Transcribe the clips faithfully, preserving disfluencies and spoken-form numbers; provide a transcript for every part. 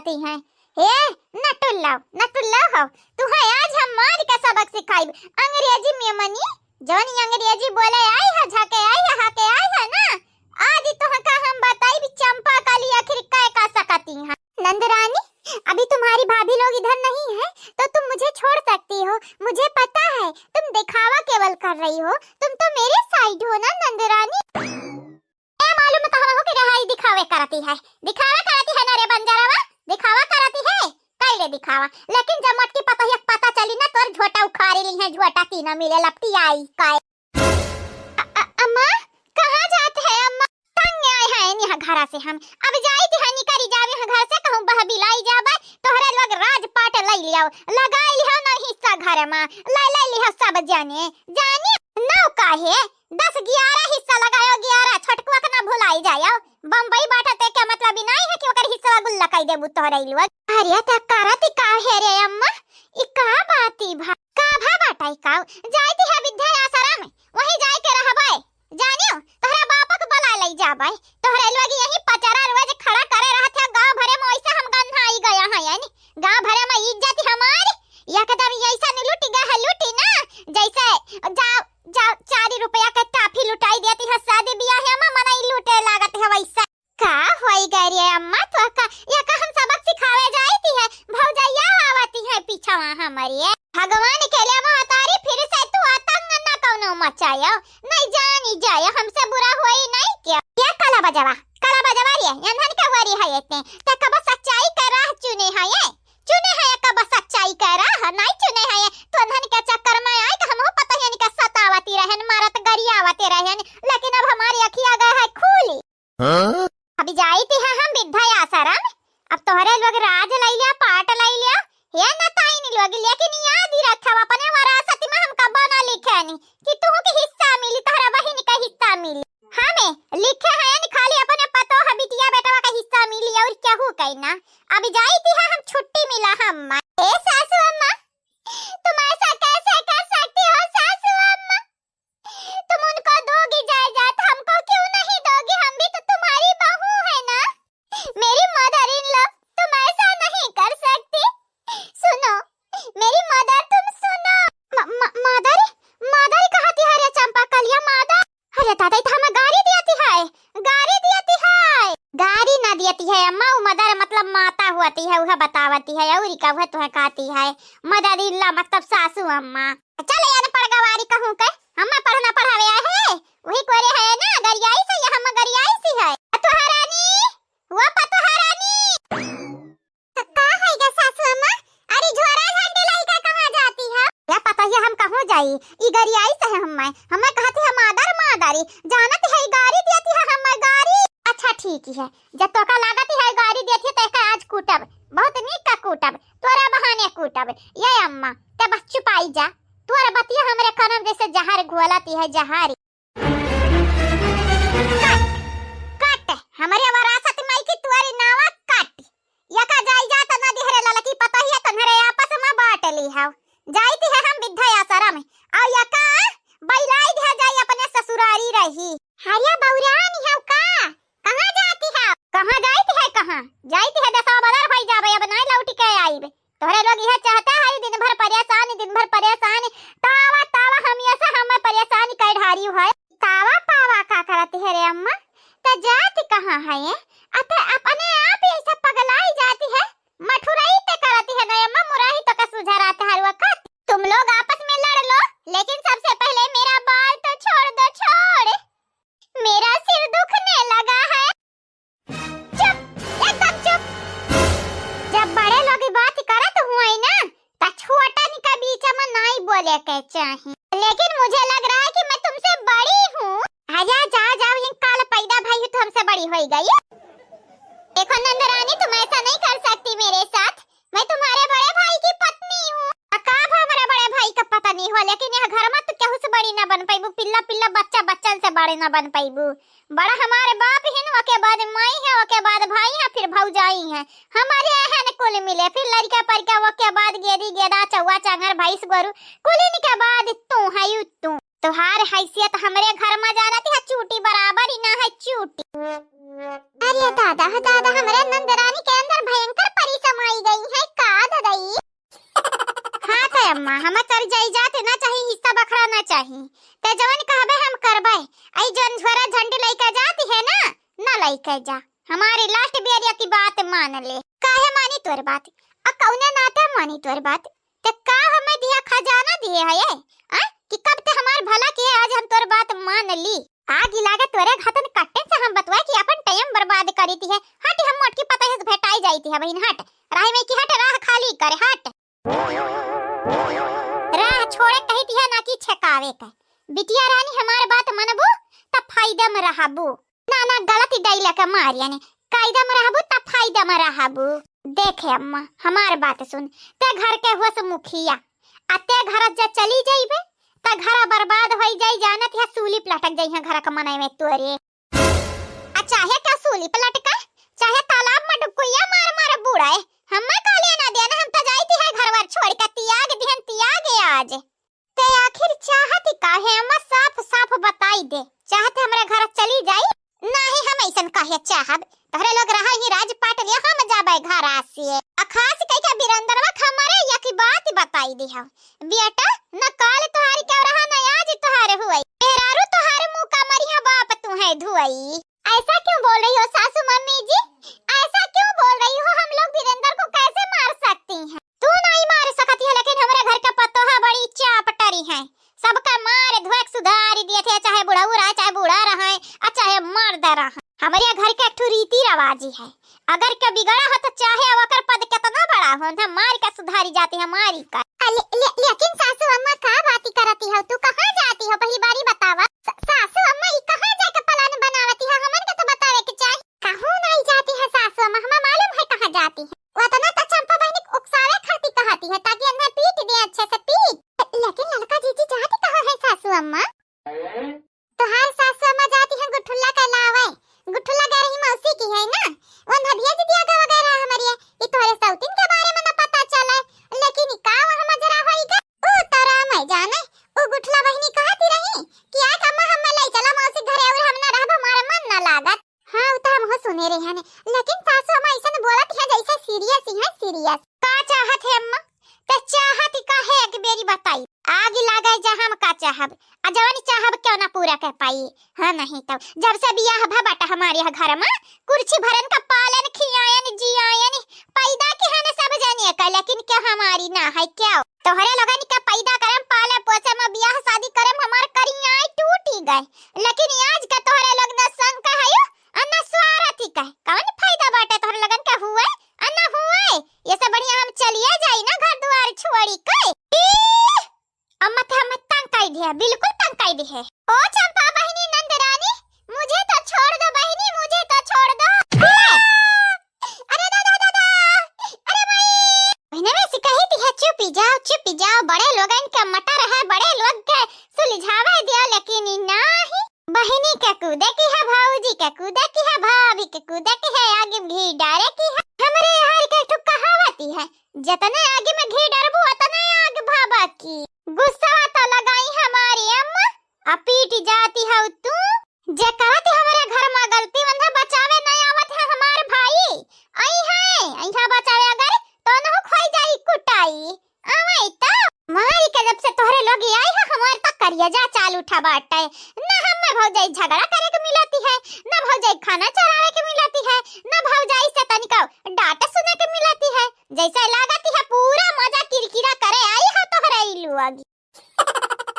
सकती हैं। हे नटुल्ला, नटुल्ला हो, तुहैं आज हम मार के सबक सिखाइब। अंग्रेजी में मनी, जौन ई अंग्रेजी बोले आई है, झाके आई है, हाके आई है ना, आज तुहका हम बताइब चंपा कली आखिर कै का सकती हैं। नंदरानी, अभी तुम्हारी भाभी लोग इधर नहीं है, तो तुम मुझे छोड़ सकती हो, मुझे पता है तुम दिखावा केवल कर रही हो, तुम तो मेरे साइड हो ना नंदरानी। ए मालूम तो हमहू के रहा, ई दिखावे करती है, दिखावा करती है ना रे बंजरवा, दिखावा करती है, कैले दिखावा। लेकिन जब मोटकी पतोहिया के पता चली ना, तोर झोटा उखाड़ी ली है, झोटा की ना मिले, लपटी आई का। अ-, अ-, अम्मा, कहाँ जात है अम्मा? तंग आए हैं इन्हीं घरा से हम। अब जाइत है, निकरी जावे हैं घर से, कहूँ बहबिलाई जाबे, तोहरे लोग राजपाट लई लियाओ, लगाई लियाओ ना हिस्सा घर मा, लई, लई लियाओ सब जाने, जाने नौ काहे, दस ग्यारह हिस्सा लगायो, ग्यारह छोटकुआ के ना भुलाई जायो। बम्बई बाटे ते के मतलब ई नहीं है कि ओकर हिस्सा गुल्ला कई देबू तोहरे लोग। अरे त करत का है रे अम्मा, ई का बात ई भा? का भा बाटै का? जाइत है विद्या आश्रम, वहीं जाए के रहबै। जानियो, तोहरा बापक बुला लई जाबै। तोहरे लोग यहीं पचरा रोज खड़ा करे रहत है गाँव भरे में, वैसे हम गन्हाई गया है यानी। गाँव भरे में इज्जत हमार एकदम ऐसा लुटि गया है, लुटि ना, जैसे जाओ, जाओ, चार रुपया के टाफी लुटाई देती है, शादी ब्याह में मनई लूटे लागत है वैसा। का होई गए रे अम्मा, तो का, या का हम सबक सिखावे जाती है, भौजैया आवती है पीछवा हमारी। भगवान के लिए महतारी फिर से तू आतंक न कौनो मचायो, नहीं जानी जाए, हमसे बुरा होई नहीं क्या? ये काला बजवा, काला बजवा रे, एन्हन के वरी है एते, ते कब सच्चाई के राह चुने है ये? चुने है ये कब सच्चाई के राह? नहीं चुने है ये, तो एन्हन के चक्कर में आए कि हमहू पता है इनके सतावती रहन, मारत गरियावती रहन, लेकिन अब हमारी अखिया गए है खुली। हाँ? अभी जाइत है हम वृद्धा आश्रम, अब तोहरे लोग राज लई लिया, पाट लई लिया, ये नताइन लोग, लेकिन याद ही रखब, अपने वरासत में हम कबो ना लिखेनी कि तुहू के हिस्सा मिली, तोहरा बहिन के हिस्सा मिली। हमें लिखे हैं न खाली अपने पतोह, बिटिया, बेटवा का हिस्सा मिली और केहू के ना। अभी जाइत है हम, छुट्टी मिला हम। ए सासू अम्मा, तुम ऐसा कैसे कर सकती हो सासू अम्मा? तुम उनको दोगी जायदाद, हमको क्यों नहीं दोगी? हम भी तो तुम्हारी बहू है ना। मेरी mother in law, तुम ऐसा नहीं कर सकती। सुनो, मेरी mother, तुम सुनो। म-, म-, mother? Mother कहती है रे चंपा कलिया, mother? अरे दादा, ई तो हमें गारी दियती है, गारी दियती है। गारी ना दियती है अम्मा, वो mother मतलब माता होती है, वह बतावती है, और का वह तुहे कहती है। Mother in law मतलब सासू अम्मा। चल यार, पढ़ गवारी कहूँ के, हमें पढ़ना पढ़ावे आए है, वही कोरे है ना, गरियाई से या हम गरियाई सी है। पतोहा रानी, वो पतोहा रानी। तो का है गे सासू अम्मा? अरे झोरा झंडी लइका कहाँ जाती है? या पतोहिया हम कहूँ जाई? ई गरियाई से है हम्मे। हम्मे कहती है मादर मादरी। जानत है ई गारी देती है हम्मे गारी। अच्छा ठीक है। जब तोका लागत है गारी देती है तो एका आज कूटब। बहुत नीक का कूटब। तोरा बहाने कूटब। ये अम्मा, ते बस चुपाई जा। तोरा बतिया हमरे कानम जैसे जहर घोलती है, जहर। कट, कट, हमरे वरासत माई की तुअरी नावा कट। यका जाई जा त ना दिहरे ललकी पतोहिया तन्हरे आपस में बांट ली हव। जाइत है हम वृद्धा आश्रम। अउ यका बैलाई दिहा जाई अपने ससुरारी रही। हरिया बौरान हव का? कहाँ जाती हव? कहाँ जाइत है, कहाँ? जाइत है दसवा बदर भई जाबे, अब नाई लौटि के आइबे। तोहरे लोग इहे चाहता है, दिन भर परेशान, दिन भर परेशान। तावा, तावा, हमेशा हमें परेशान कर ढारी है। तावा, पावा का करती है रे अम्मा? त जात कहाँ है ये? अत अपने आप ही ऐसा पगलाई जाती है। मठुराई ते करती है ना अम्मा, मुराही तो का सुझरात हर वक्त। तुम लोग आपस में लड़ लो, लेकिन सबसे पहले मेरा बाल तो छोड़ दो, छोड़। मेरा सिर दुखने लगा है। चुप, एकदम चुप। जब बड़े लोग बात करत हुए ना, त छोटन के बीच में नाई बोले के चाही। लेकिन मुझे लग रहा है कि मैं तुमसे बड़ी हूँ। आजा, जाओ, जाओ, ये काल पैदा भई हो तो हमसे बड़ी होई गई। देखो नंदरानी, तुम ऐसा नहीं कर सकती मेरे साथ। मैं तुम्हारे बड़े भाई की पत्नी हूँ। आ, का भा हमारे बड़े भाई का पत्नी हो, लेकिन यह घर में तो केहू से बड़ी ना बन पाइबू, पिल्ला पिल्ला बच्चा बच्चन से बड़ी ना बन पाइबू। बड़ा हमारे बाप हिन, ओके बाद माई है, ओके बाद भाई है, फिर भौजाई है। हमारे यहाँ न कुल मिले, फिर लड़का परिका, ओके बाद गेदी गेदा, चौवा चांगर, भैंस गोरू, कुलिन के बाद तू है, यू तू। तोहार हैसियत हमरे घर मा जानत है चूटी बराबर ही ना है चूटी। अरे दादा हो दादा, हमरे नंदरानी के अंदर भयंकर परी समाई गई है का ददई? हाँ त अम्मा, हम चल जाई जात ना चाही, हिस्सा बखरा ना चाही। ते जवन कहबे हम करबे। आई जौन झोरा झंडी लइके जाती है ना, ना लइके जा। हमारी last बेरिया की बात मान ले। काहे मानी तोर बात? आ कौने नाते मानी तोर बात? ते का हमें दिया खजाना दिए है ये? आ? कि कब ते हमार भला किए, आज हम तोर बात मान ली। आगी लागे तोरे घतन कट्टे से हम बतवाए कि अपन time बर्बाद करी ती है। हट, हम मोटकी पतोहिया से भेटाई जाई ती है बहिन, हट। राह में की हट, राह खाली करे, हट। राह छोड़े कही ती है ना कि छेकावे के। बिटिया रानी हमार बात मनबू त फायदा में रहबू। ना, ना, गलत dialogue मारिया ने। कायदा में रहबू त फायदा में रहबू। देखे अम्मा, हमार बात सुन, ते घर के हुआ से मुखिया, आ ते घर जे चली जाइबे, त घर बर्बाद होई जाई, जानत है, सूली पे लटक जाई है घर के मनई में तोरे। आ चाहे का सूली पे लटका, चाहे तालाब में डुबकुइया मार मार बूड़ाए, हम्मे का लेना देना, हम त जाई ती है घर वर छोड़ के, तियाग दिहन, तियाग आज। ते आखिर चाहत काहे अम्मा, साफ साफ बताई दे। चाहत हमरे घर चली जाई? नाही, हम ऐसन काहे चाहब? तोहरे लोग रहा ही राजपाट लिया, हम जाबे घर से। आ खास कह के बिरेंदरवा के हमरे एक बात बताई दे हो। बेटा, न काल तोहार के रहा, न आज तोहार हुई। मेहरारू तोहार मुँह का मरिया बाप तू है धुआई। ऐसा क्यों बोल रही हो सासू मम्मी जी? ऐसा क्यों बोल रही हो? हम लोग बिरेंदर को कैसे मार सकती हैं? तू नहीं मार सकती है, लेकिन हमरे घर के पतोहा बड़ी चापटरी है। सबका मार धोए के सुधार दिए थे, चाहे बुढ़ऊ रहे, चाहे बूढ़ा रहे, आ चाहे मर्द रहे। हमरे घर के एक ठो रीति रवाजी है, अगर के बिगड़ा हो तो चाहे ओकर पद कितना बड़ा हो, ना मार के सुधारी जाती है, मारी का। अ, ले-, ले-, लेकिन सासू अम्मा का बाती करती हो? तू कहाँ जाती हो? पहली बारी बतावा। स-, सासू अम्मा ई कहाँ जाके plan बनावती है? हमन के तो बतावे के चाही। कहूँ नहीं जाती है सासू अम्मा, हमें मालूम है कहाँ जाती है। वतना तो चंपा बहिनी के उकसावे खातिर कहती है, ताकि उन्हें पीट दे अच्छे से, पीट। लेकिन ललका जीजी जाती कहाँ है सासू अम्मा? तोहार सासू अम्मा जाती है गुठुल्ला के लावे। गुठुल्ला गए रही मौसी की है ना, उन्हें भेज दिया गा वगैरह हमारी। ई तोहरे सौतीन के बारे में न पता चले, लेकिन ई का वहाँ मजरा होई गा? ऊ तो राम है जाने। ऊ गुठुल्ला बहिनी कहती रही कि आज अम्मा हमें ले चला मौसी घरे और हम न रहब, हमारा मन न लागत। हाँ, ऊ तो हमहू सुने रहे हने, लेकिन सासू अम्मा ऐसन बोलत है जैसे serious ही है, serious। का चाहत है अम्मा? त चाहत का है, एक बेरी बताई। आग लागे जा हम का चाहब, आ जवन चाहब क्यों ना पूरा कर पाई। हाँ, नहीं तो जब से बियाह भा बाटा हमारे यहाँ घर में, कुर्सी भरन का पालन, खियायन, जियायन, पैदा की हने सब जने का, लेकिन क्या हमारी ना है क्या? तोहरे लोगन के पैदा करम, पाले पोसे में, बियाह शादी करम, हमार करियाई टूटी गए, लेकिन आज का तोहरे लोग न संग का है, आ न स्वार्थी का। कौन फायदा बाटे तोहरे लोगन के हुए, आ न हुए? ये से बढ़िया हम चलिए जाई ना घर दुआर छोड़ी के। ई! अम्मा ते हमें तंग कई दिया, बिल्कुल तंग कई दी है। ओ चंपा बहिनी, नंद रानी, मुझे तो छोड़ दो बहिनी, मुझे तो छोड़ दो। अरे दादा, दादा, अरे माई। बहिने में से कही थी है, चुपी जाओ, चुपी जाओ, बड़े लोगन के मटर है, बड़े लोग के सुलझावे दिया, लेकिन ई नाही। बहिनी के कूदे की है, भौजी के कूदे की है, भाभी के कूदे की है, आगे में घी डारे की है। हमरे यहाँ के एक ठो कहावती है, "जतने आगे में घी डारबू, उतने आग भावा की।" गुस्सा तो लगाई हमारी अम्मा, आ पीट जाती है तू। जे कहत हमरे घर में गलती, उन्हें बचावे नहीं आवत है हमार भाई। आई है, आई है बचावे अगर, तो उन्हें खोई जाई कुटाई। आवे तो मारी के जब से तोहरे लोग आई है, हमार तो करियजा चाल उठा बाटे। न हमें भौजाई झगड़ा करे के मिलती है, न भौजाई खाना चढ़ावे के मिलती है, न भौजाई से तनिका डांट सुने के मिलती है। जैसे लागत है पूरा मजा किरकिरा करे आई है तोहरे ई लोग।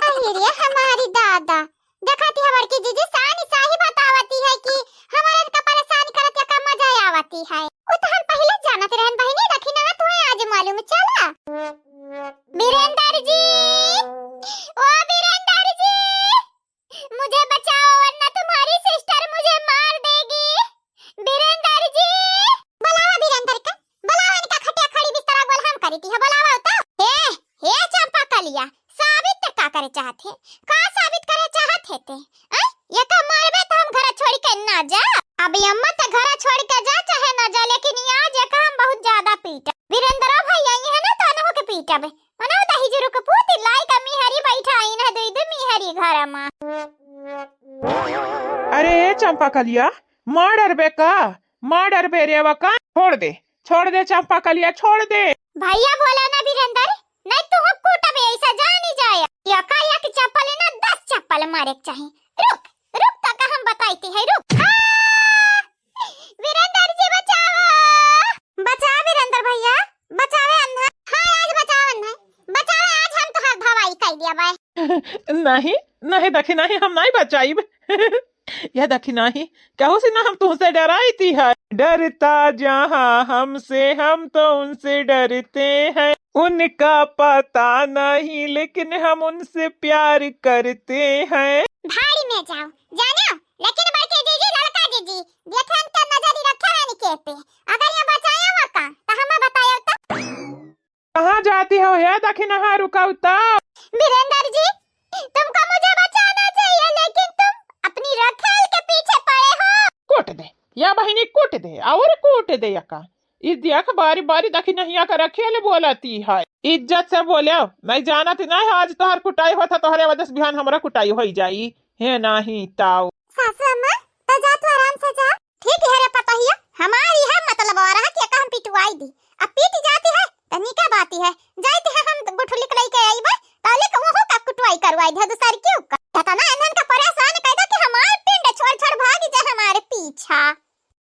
अरे रे हमारी दादा, देखा थी हमार की जीजी सानी साही बतावती है कि हमारे इनका परेशान करत या का मजा आवती है। वो तो हम पहले जानत रहन बहिनी, रखी ना तुम्हें आज मालूम चला। बीरेंदर जी, ओ बीरेंदर जी, मुझे बचाओ वरना तुम्हारी sister मुझे मार देगी। बीरेंदर जी, बुलावा बीरेंदर का, बुलावा इनका, खटिया खड़ी बिस्तरा गोल हम करी थी, बुलावा तो। हे, हे चंपा कलिया, साबित ते का करे चाहत है? का साबित करे चाहत है ते? हैं? ये का मारबे तो हम घर छोड़ के ना जा। अभी अम्मा ते घर छोड़ के जा चाहे ना जा, लेकिन ये आज ये का हम बहुत ज्यादा पीटा। बीरेंद्रो भाई आई है ना, तो अनहु के पीटबे। मनो दही जुरु के पूती लाई का मिहरी बैठा आई ना, दुई दुई मिहरी घर चंपा कलिया, मार डरबे का? मार डरबे रे वका? छोड़ दे, छोड़ दे चंपा कलिया, छोड़ दे। भैया बोला ना वीरेंद्र, नहीं तू कूटबे ऐसा जानी जाए। यका एक चप्पल ना दस चप्पल मारे के चाही। रुक, रुक तक हम बताई थी है, रुक। आ! वीरेंद्र जी बचाओ। बचा वीरेंद्र भैया, बचावे अन्हा। हाँ, आज बचावे अन्हा। बचावे, आज हम तोहार भवाई कई दिया बाय। नहीं, नहीं दखिनही, हम नहीं बचाइब। यह दखिनही, कहू से ना हम तुमसे डराई थी है। डरता जहाँ हमसे, हम तो उनसे डरते हैं। उनका पता नहीं, लेकिन हम उनसे प्यार करते हैं। भाड़ी में जाओ, जानो, लेकिन बड़के जीजी, लड़का जीजी, देखन के नजरी रखे रहनी के पे। अगर ये बचाया हुआ का, तो हमें बतायो तो। कहाँ जाती हो हे दखिनहा, रुकाओ तो। वीरेंद्र जी, तुमको मुझे बचाना चाहिए, लेकिन तुम अपनी रखेल के पीछे पड़े हो। कूट दे, या बहिनी कूट दे, और कूट दे यका। ई देख बारी बारी दखिनहिया का रखेल बोलती है। इज्जत से बोले, नहीं जानत नहीं आज तोहर कुटाई होत है, तोहरे वजह से बिहान हमरा कुटाई होई जाई। हे नाही ताऊ। सासू अम्मा, तो जा तू आराम से जा। ठीक है रे पतोहिया, हमार इहे मतलब आ रहा कि एका हम पिटवाई दी। अब पीट जाती है, तो निका बाती है। जाती है हम गुठली के लइके आई बा, ताले के वहाँ का कुटवाई करवाई दे दूसर क्यों का। इतना इन्हन का परेशान कैदा कि हमार पिंड छोड़ छोड़ भाग जाए हमारे पीछा।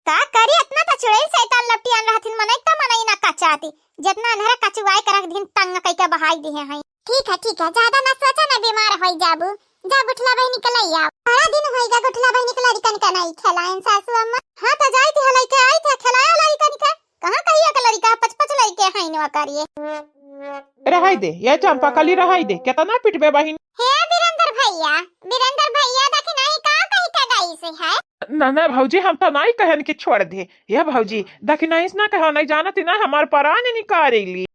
का करी, इतना तो चुड़ैल शैतान लपटियान रहथिन, मनई तो मनई ना कचाती, जितना अन्हरा कचुआई के रख दिन तंग कई के बहाई दिहे हैं। ठीक है, ठीक है, ज्यादा ना सोचा ना, बीमार होई जाबू। जा गुठला बहिनी के लई आओ। बड़ा दिन होई गा गुठला बहिनी के लड़िकन के नहीं खेलाइन सासू अम्मा। हाँ तो जाई थी लइके आई थी खेलाया लड़िकन के। कहाँ कहिए के लड़िका पच पच लइके हैं इनवा करिए। रहाई दे, ये चंपा कली रहाई दे, कितना पिटबे बहिन। हे वीरेंद्र भैया, वीरेंद्र भैया दखिनही का कही के गई से है? ना, ना भौजी, हम तो नहीं कहन कि छोड़ दे। ये भौजी, दखिनही से ना कहो, नहीं जानती ना हमार परान निकारेली।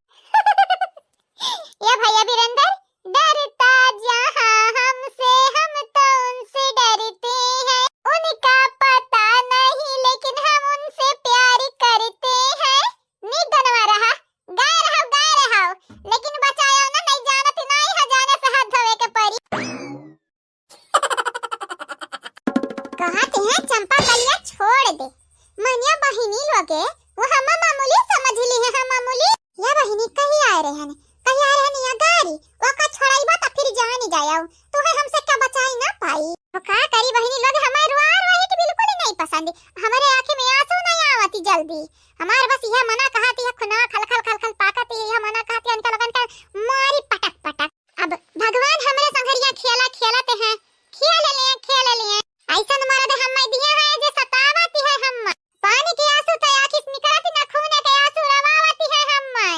ये भैया वीरेंद्र, डरता जहाँ हमसे, हम तो उनसे डरते हैं। उनका पता नहीं, लेकिन हम उनसे प्यार करते हैं। नी गनवा रहा, गाय रहो, गाय रहो, लेकिन बचायो ना, नहीं जानत नहीं है, जाने से हाथ धोवे के पड़ी। कहत हैं चंपा कलिया छोड़ दे। मनिया बहिनी लोगे, वो हम मामूली समझ ली है, हम मामूली। या बहिनी कही आए रहे हन, कही आए रहे हन या गारी, ओका छोड़ाई बा त फिर जानी जाओ, तू है हमसे क्या बचाई ना पाई। तो का करी बहिनी लोग, हमारे रुआर वही के बिल्कुल ही नहीं पसंद, हमारे आँखें में आंसू नहीं आवती जल्दी। हमार बस यह मना कहती है खुना खल खल खल खल पाकती है, यह मना कहती है इनका लगन के मारी पटक पटक। अब भगवान हमरे संघरिया खेला खेलत हैं, खेल लिए, खेल लिए। ऐसन मरद हम्मै दिए हैं जे सतावत है हम्मै। पानी के आंसू तो आँखी से निकलत ना, खून के आंसू रवावत है हम्मै।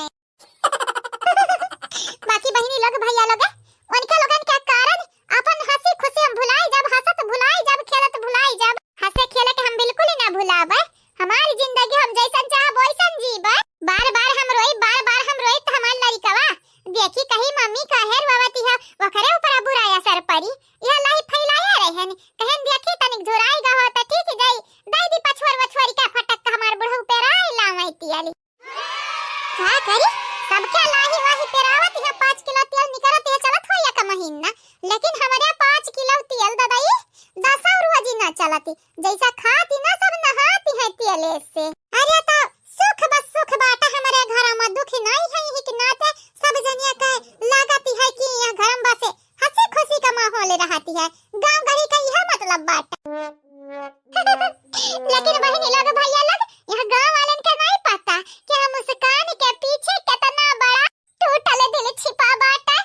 बाकी बहिनी लोग, भैया लोग, उनके लोगन के कारण अपन हंसी खुशी हम भुलाई जब, हंसत भुलाई जब, खेलत भुलाई जब। हंसे खेले के हम बिल्कुल ही ना भुलाबे। हमारी जिंदगी हम जैसन चाहब वैसन जीबे। बार बार हम रोई, बार बार हम रोई तो हमार लड़िकवा देखी कही मम्मी काहे रोवती है, ओकरे ऊपर बुरा असर पड़ी। यह लाई फैलाया रहन, कहन देखी तनिक झुराई गा हो तो ठीक जाई। दाई दी पछुअर वछुअर का फटक हमार बुढ़ऊ पे राय लावैती आली। का करी, सबके लाही वाही पेरावत है, पाँच किलो तेल निकरत है, चलत हो एक महीना, लेकिन हमरे पाँच किलो तेल ददाई दसौ रोजी ना चलती। जैसा खाती ना सब नहाती है तेले से। अरे तो सुख बस सुख बाटा हमरे घर में, दुखी नहीं है, यही के नाते सब जनिया के लागती है कि यह घर में बसे हंसी खुशी का माहौल रहती है। गाँव गड़ी का यह मतलब बाटा। लेकिन बहिनी लोग, भैया लोग, यह गाँव वालन के नहीं पता कि हम मुस्कान के पीछे कितना बड़ा टूटल दिल छिपा बाटा।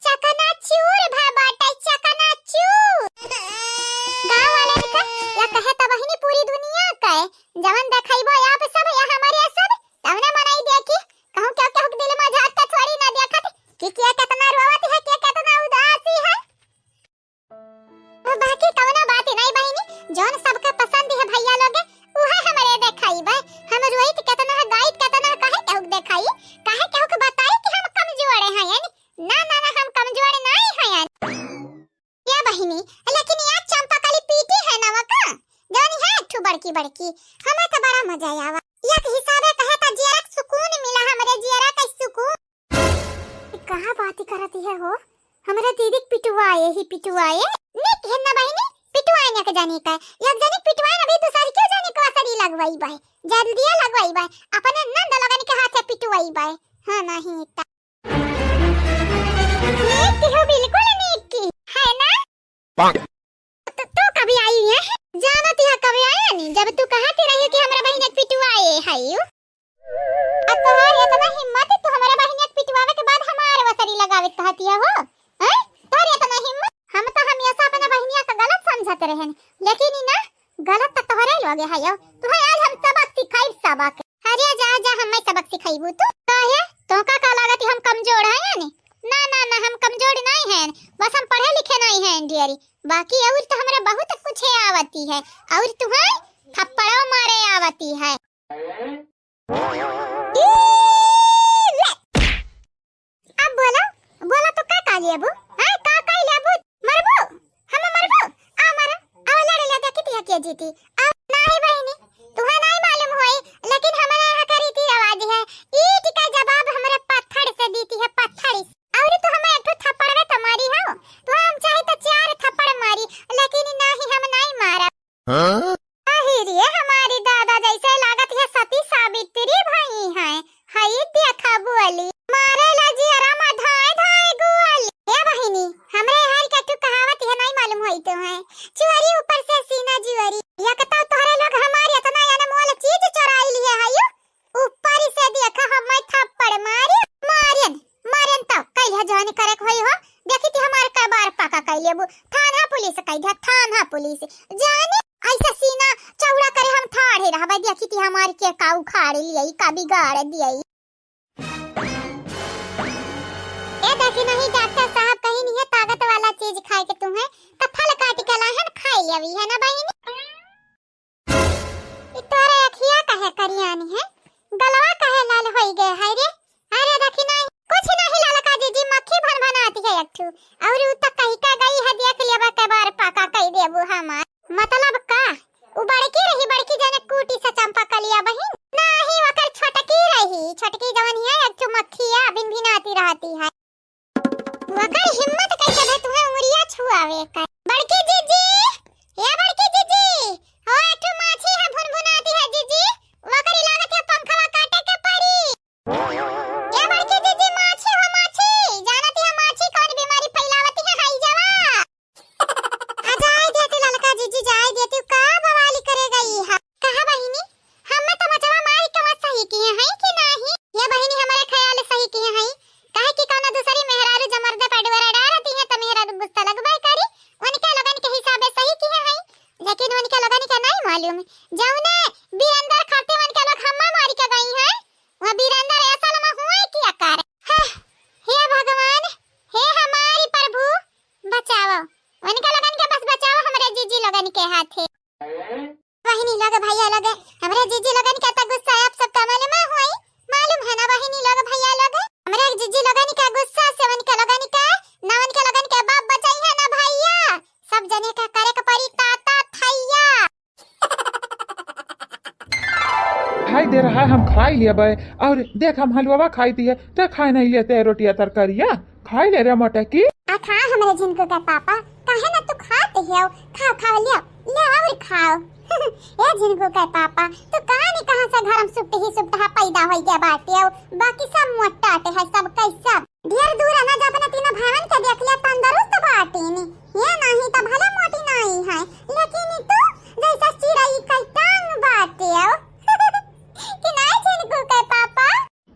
चकनाचूर भा बाटे, चकनाचूर। गाँव वाले का या कहे त बहिनी पूरी दुनिया के, जवन देखइबो आप सब या हमरे सब, तवने मनई देखी, कहूँ केहू केहू के दिल में झाँक के थोड़ी ना देखत कि के कितना रोवत है, के कितना उदासी है। बाकी कवनो बात नहीं बहिनी, जौन सबके पसंद है भैया लोगे, उहे हमरे देखाई बे। हम रोइत केतना है, गाइत केतना है, काहे केहू के देखाई, काहे केहू के बताई कि हम कमजोर हैं, यानी ना, ना, ना, हम कमजोर नहीं हैं, यानी। या बहिनी, लेकिन या चंपा कली पीटी है ना वका, जौन है एक ठो बड़की बड़की, हमें तो बड़ा मजा आवा। एक हिसाबे कहे त जियरा के सुकून मिला, हमरे जियरा के सुकून। ई कहाँ बात करत है हो? हमरे दीदी के पिटुआए ही पिटुआए। निक है ना बहिनी, पिटुआए एक जनी का, एक जनी पिटवाए ना, अभी दूसरी के जनी का वसरी लगवाई बाय, जल्दिया लगवाई बाय, अपने नंद लोगन के हाथे पिटवाई बाय। हाँ, नहीं त नीक की हो, बिल्कुल नीक की, है ना? तो, तो कभी आई है? जानत है कभी आया नहीं, जब तू कहत रही कि हमरा बहिन के पिटवाए है यू। आ तोहार इतना हिम्मत, तू हमरा बहिन के पिटवावे के बाद हमार वसरी लगावे कहतिया हो? हैं? तोहार इतना हिम्मत? हम तो हमेशा अपना बहिनिया का गलत समझत रहन, लेकिन ई ना, गलत तो तोहरे लोगे है यो। तुहे आज हम सबक सिखाइब, सबक। अरे जा, जा, हमें सबक सिखाइबू तू। काहे? तोका का लागत हम कमजोर है यानी? ना, ना, ना, हम कमजोर नहीं हैं, बस हम पढ़े लिखे नहीं हैं, डियरी। बाकी और तो हमरा बहुत कुछ आवती है, और तुहे थप्पड़ो मारे आवती है। ई ले। अब बोला, बोला तो का, का लेबू? हाँ, का, का लेबू? मरबू? हम मरबू? आ मरा, अब लड़ ले, देखी तिया के जीती। आ, नहीं बहिनी, तुहे नहीं मालूम होई, लेकिन हमारे यहाँ का रीति रिवाज है, ईंट का जवाब हमारे पत्थर से दीती है, पत्थर से। और तू हमें एक ठो थप्पड़ में तो मारी हो, तो हम चाहे तो चार थप्पड़ मारी, लेकिन नहीं, हम नहीं मारा। हाँ? अही रे हमारी दादा, जैसे लागत है सती सावित्री भई हैं। हई देखा बुअली, मारे ला जियरा मा धाए धाए गुअली। ए बहिनी, हमरे हर के तू कहावत है, नहीं मालूम होई तो है। चुअरी ऊपर से सीना जुअरी। एक तो तोहरे लोग हमारी इतना अनमोल चीज चोराई लिए है यू। ऊपर से देखा हमें थप्पड़ मारी, मारियन, मारियन तो कहिया जौन करे के होई हो, देखी थी हमार कबार पका कई लेबू, थाना पुलिस कई दिया, थाना पुलिस। जाने ऐसा सीना चौड़ा करे हम ठाढ़े रहबे, देखी थी हमार के का उखाड़ लियई, का बिगाड़ दियई। ए देखी नहीं डॉक्टर साहब कहीं नहीं है ताकत वाला चीज खाए के तुम्हें, तो फल काट के लाहन खाई लेवी है ना बहिनी? ई तोरे अखिया काहे करियानी है? गलवा काहे लाल होई गए है रे? अरे देखी नहीं, कुछ नहीं ललका जीजी, मक्खी भन भनाती है एक ठू। और उ त कही का गई है, देख लेबा के बार पाका कई देबू हमार। मतलब का? उ बड़की रही, बड़की जने कूटी से चंपा कलिया बहिन। नहीं, ओकर छोटकी रही, छोटकी जवन है एक ठू मक्खिया भिन भिनाती रहती है। वकर हिम्मत कैसे भे तुहे उंगरिया छुआवे का? बड़की जीजी, ए बड़की जीजी, हो एक ठो माछी है भुनभुनाती है जीजी, वकर लागत है पंखवा काटे के पड़ी। ए बड़की जीजी, माछी हो माछी, जानत है माछी कौन बीमारी फैलावती है, हाई जवा। आ जाए देती ललका जीजी, जाए देती, का बवाली करे गई है? कहा बहिनी, हमें तो मचवा मारी के मत सही किए हैं कि नाही? ये बहिनी हमारे ख्याल सही किए हैं, काहे कि कौनो दूसरी मेहरारू जमर्दे पे डोरा डारती है तो मेहरारू गुस्सा लगबे करी, उनके लोगन के हिसाबे सही किए हैं, लेकिन उनके लोगन के नहीं मालूम, जौने बीरंदर खाते उनके लोग हम्मा मारी के गई हैं, वह बीरंदर असल में हुए किया कर। हे, हे भगवान, हे हमारी प्रभु, बचाओ, उनके लोगन के बस बचाओ, हमरे जीजी लोगन के हाथे। बहिनी लोग, भैया लोग, हमरे जीजी लोगन के त गुस्सा आप सबका मालूम होई, मालूम है ना बहिनी लोग, भैया लोग? हमरे जीजी लोगन के गुस्सा से उनके लोगन के, ना उनके लोगन के बाप बचाई है ना भैया, सब जने का करे के पड़ी ताता थैया। खाई दे रहा है, हम खाई लेबे। और देख, हम हलवा खाई दिए, ते खाए नहीं लेते रोटिया तरकारिया, खाई ले रे मोटकी। आ खा हमरे झिनकू के पापा, काहे ना तू खाते हो? खाओ, खाओ, लियो, ले और खाओ। ए झिनकू के पापा, तू कहाँ नहीं कहाँ से घर में सुपट ही सुपट हा पैदा होई गया बाटे हो, बाकी सब मोटाटे है, सब कैसा। ढेर दूर ना जा, अपने तीनों भावन के देख लिया, तंदुरुस्त बाटे नी। ये नहीं तो भले मोटी नहीं है, लेकिन ई तू जैसा चिड़ई के टांग बाटे हो। कि नहीं झिनकू के पापा?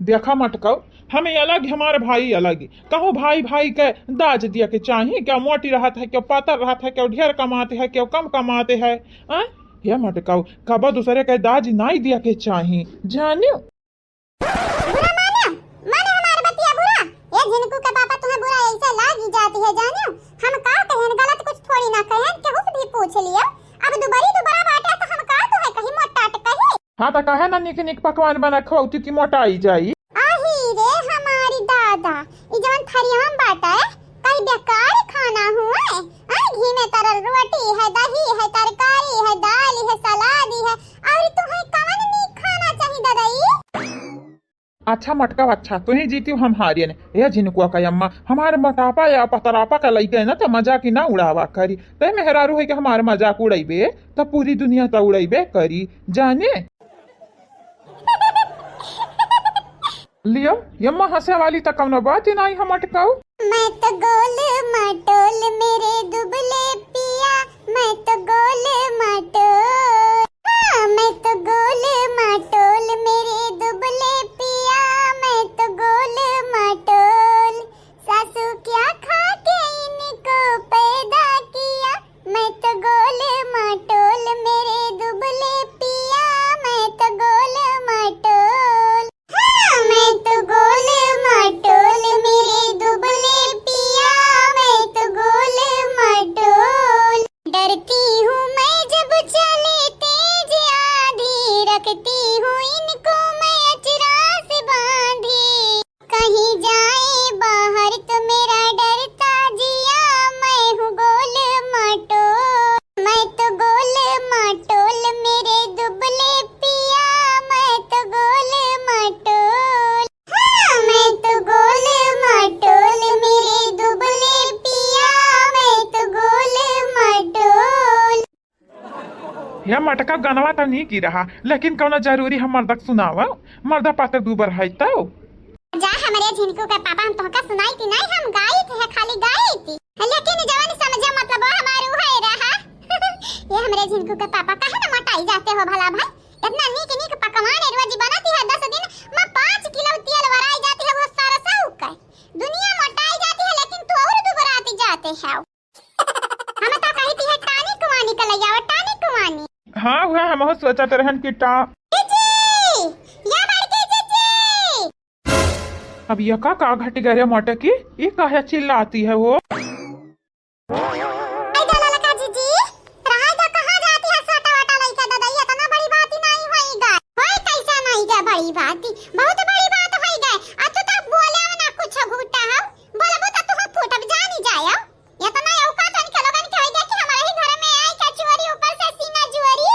देखा मटकऊ, हमें अलग, हमारे भाई अलग। कहूँ भाई भाई के दाज दिया के चाही, क्यों मोटी रहत है, क्यों पातर रहत है, क्यों ढेर कमाते है, क्यों कम कमाते है, हाँ? ये मटकऊ, कबो दूसरे के दाज नहीं दिया के चाही, जानियो? बुरा माने, माने हमार बतिया बुरा। ए झिनकू के पापा, तुम्हें बुरा ऐसे लागी जाती है, जानियो? हम का कहेन, गलत कुछ थोड़ी ना कहेन, केहू से भी पूछ लियो। अब दुबरी दुबरा बाटे तो हम का तुम्हें कही मोटाट कही? हाँ, तो काहे ना निक निक पकवान बना खवाउती कि मोटाई जाई? आही रे हमारी दादा, ई जवन थरिया में बाटे, कई बेकार खाना हुए। आ, घी में तरल रोटी है, दही है, तरकारी है, दाल है, सलाद है, और तुम्हें कवन नीक खाना चाही दादा ई? अच्छा मटका, अच्छा, तू ही जीती, हम हारियन। ए झिनकुआ का अम्मा, हमार मोटापा या पतरापा का लइके ना, त मजाक ही ना उड़ावा करी। ते मेहरारू है कि हमार मजाक उड़ाइबे, त पूरी दुनिया त उड़ाइबे करी, जाने। लियो, यम्मा हंसे वाली त कौनो बात ही नहीं है मटकाऊ। मैं तो गोल मटोल मेरे दुबले पिया, मैं तो गोल मटोल। हाँ, मैं तो गोल मटोल मेरे दुबले पिया, मैं तो गोल मटोल। सासू क्या खा के इनको पैदा किया, मैं तो गोल मटोल मेरे दुबले पिया, मैं तो गोल मटोल। हाँ, मैं तो गोल मटोल मेरे दुबले पिया, मैं तो गोल मटोल। डरती हूँ मैं जब चले तेज आंधी, रखती हूँ इनको मैं अचरा से बांधी। कहीं जाए बाहर तो मेरा डरता जिया, मैं हूँ गोल मटोल, मैं तो गोल मटोल मेरे दुबले पिया, मैं तो गोल मटोल। हाँ, मैं तो गोल मटोल मेरे दुबले पिया, मैं तो गोल मटोल। या मटका गनवा त नीक ही रहा, लेकिन कौनो जरूरी हम मर्दक सुनावा? मर्दा पातर दूबर है तो। जा हमरे झिनकू के पापा, हम तोहका सुनाई थी नहीं, हम गाई थी, खाली गाई थी। लेकिन जवन समझे मतलब हमार उहे रहा। ये हमरे झिनकू के पापा, काहे ना मोटाई जाते हो भला भाई? इतना नीक नीक पकवान रोज बनती है, दस दिन में पाँच किलो तेल वराई जाती है, वो सरसों के। दुनिया मोटाई जाती है, लेकिन तू और दुबराती जाते हो। हम तो कही थी है टानिक वानिक लइयावा, टानिक वानिक। हाँ, वह हमहू सोचत रहन कि टा- जीजी, या बड़की जीजी। अब ये का, का घट गया रे मोटकी? ये काहे चिल्लाती है वो? आई जा ललका जीजी, रहाई जा, कहाँ जाती है सोटा वाटा लइका दादा, ये इतना बड़ी बात ही नहीं होई गए। होई कैसा नहीं गए बड़ी बात, बहुत बड़ी बात होई गए। आ तू तो बोले ना कुछ घूटा हो, बोलबो तो तू फूटब जानी जाए। इतना औकात उनके लोगन के होई गया कि हमारे ही घर में आई क्या चोरी, ऊपर से सीना चोरी।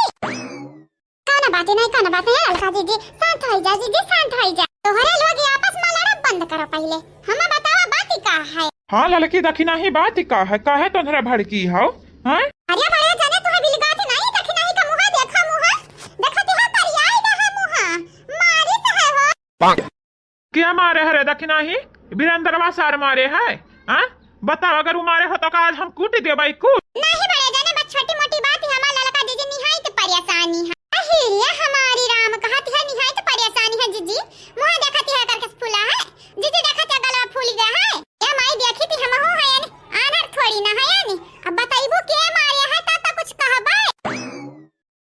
कौनो बात नहीं, कौनो बात नहीं, अलका जीजी, शांत होई जा, जीजी, शांत होई जा। तोहरे लोग ये आपस में लड़ब बंद करो पहिले। हमें बतावा बात ही का है? हाँ ललकी दखिनाही, बात ही का है? काहे तोहरा भड़की हो? हाँ? अरे बड़े जने तुम्हें बिलगाती नहीं, दखिनाही का मुँह देखा, मुँह देखती है, करियाई रहा मुँह, मारी तो है हो। के मारे है रे दखिनाही? बिरेंद्रवा सार मारे है? हाँ? बताओ, अगर उ मारे हो तो का आज हम कूट देबै, कूट। नहीं बड़े जने, बस छोटी मोटी बात ही, हमार ललका जीजी निहायत परेशानी है। अहिरिया हमारी राम कहत है निहायत परेशानी है जीजी। मुँह देखत है करके फूला है। जीजी देखत है गलवा फूल गया है। ए माई देखी थी हमहू है यानी, आनर थोड़ी ना है यानी। अब बताइबू के मारे है तब तो कुछ कहबै।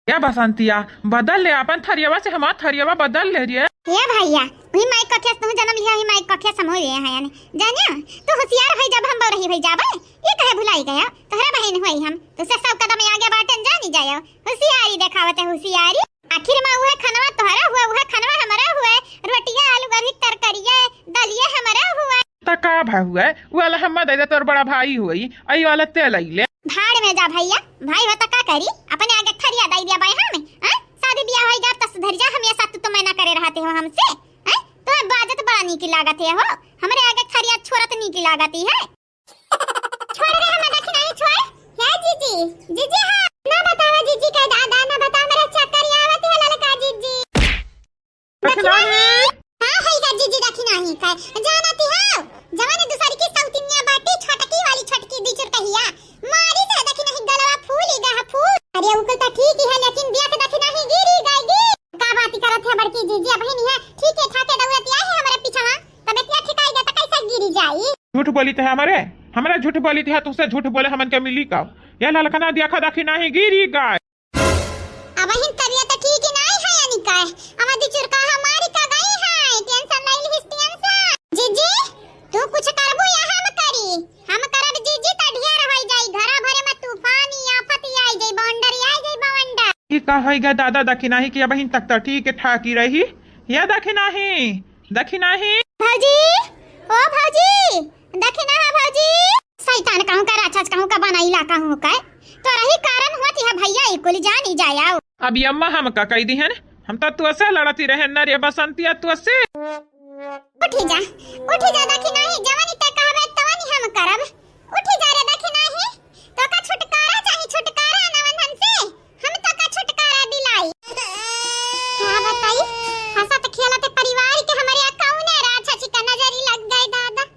या बसंतिया, बदल ले अपन थरियवा से हमार थरियवा बदल ले रे। ए भैया, वही माइक कठिया से तू जन्म लिया, वही माइक कठिया से हम हुए हैं यानी। जानिया, तू होशियार होई जब हम बौरही होई जाबे। ये कहे भुलाई गया, तोहरा बहन होई हम। तुझसे सौ कदम आगे बाटन जानी जायो। होशियारी देखावत है, होशियारी। आखिर में उहे खनवा तोहरा हुआ, उहे खनवा हमरा हुआ। रोटिया, आलू, गोभी, तरकारिया, दलिया हमरा हुआ। त का भा हुआ? उ वाला हम्मा दे दे, तोर बड़ा भाई होई, आई वाला ते लई ले। भाड़ में जा भैया, भाई हो त का करी? अपने आगे थरिया दई दिया बाई हम, हैं? शादी ब्याह होई गया त सुधर जा, हमेशा तू तो मना करे रहते हो हमसे, हैं? तुम्हें बाजत बड़ा नीक लागत है हो, हमरे आगे थरिया छोड़त नीक लागत है। छोड़ रे हमें दखिनाही छोड़, हे जीजी, जीजी हाँ, ना बतावा जीजी के दादा, ना बतावा मेरा चक्कर आवत है ललका जीजी। दखिनाही। हाँ, है का जीजी दखिनाही का? जानती हो? जवान दूसरी की सौतिनिया बाटी, छोटकी वाली छोटकी बिचुर कहिया। मारी से दखिनाही गलवा फूल ही गया फूल। अरे, उनको तो ठीक ही है, लेकिन बिया के दखिनाही गिरी गई गी। का बात करत है बड़की जीजी, अब ही नहीं है। ठीक है, ठाके दौड़त आई है हमारे पीछा, तब इतना ठिकाई गया तो कैसे गिरी जाई? झूठ बोली थे हमारे, हमारे झूठ बोली थे, तुझसे झूठ बोले हमन के मिली का? या ललकना देखा दखिनाही गिरी गई। अबहिन तबियत ठीक ही नाई है यानी का? अवधी चुरका हमारी का गई है, टेंशन ले लिहिस टेंशन। जीजी, तू कुछ करबू या हम करी? हम करब जीजी त ढेर होई जाई, घरा भरे में तूफान ही आफत ही आई जाई, बवंडर ही आई जाई, बवंडर। ई का होई गा दादा, दखिनाही कि अबहिन तक त ठीक ठाक ही रही। या दखिनाही, दखिनाही। भौजी, ओ भौजी, दखिनाहा भौजी। शैतान कहूँ का, राक्षस कहूँ का, बनैला कहूँ का। तोरही कारण होत है भैया, ई कुल जानी जाया। अब यम्मा हम का कह दिहन, हम तो तुअसे लड़ती रहे न रे बसंतिया तुअसे। उठी जा, उठी जा दखिनाही, जवन ते कहबे तवन हम करब। उठी जा रे दखिनाही, तोका छुटकारा चाही, छुटकारा नवंधन से, हम तोका छुटकारा दिलाई। का बताई, हंसत खेलत परिवार के हमरे कौने राक्षसी का नजरी लग गई दादा,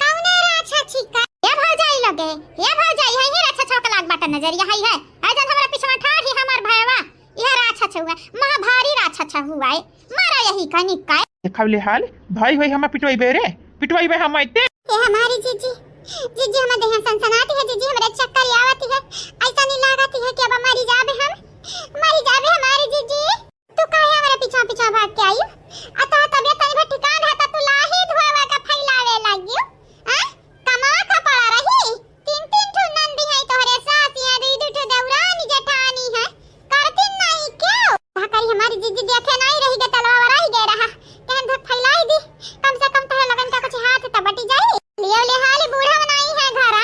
कौने राक्षसी का। ए भौजाई लगे, ए भौजाई, है ही राक्षस का लाग बाटा नजरिया, है, है, है जन हमरा पीछे ठाड़ ही हमार भयवा, यह राक्षस हुआ, महा भारी राक्षस हुआ है, मारा यही का निकाय। देखा ले हाल, भाई होई हमा पिटवाई बे रे, पिटवाई बे हम आते। ए हमारी जीजी, जीजी हमार देह सनसनाती है, जीजी हमरे चक्कर आवती है, ऐसा नहीं लागती है कि अब मरी जाबे हम, मरी जाबे हमारी जीजी। तू काहे हमरे पीछा पीछा भाग के आई? आ तो तबियत तनी भर ठिकान रहता, तू लाही धोवा का फैलावे लागियो। आ? कमावा का पड़ा रही? तीन तीन ठो नंदी है तोहरे सास, यहाँ दुई दुई ठो देवरानी जेठानी है। करती नहीं क्यों? का करी हमारी जीजी देखे नहीं रही गे, तलवा वराई गए रहा। कहन धक फैलाई दी। कम से कम तोहरे लगन का कुछ हाथ त बटी जाई। लियो ले हाली बूढ़ा बनाई है घरा।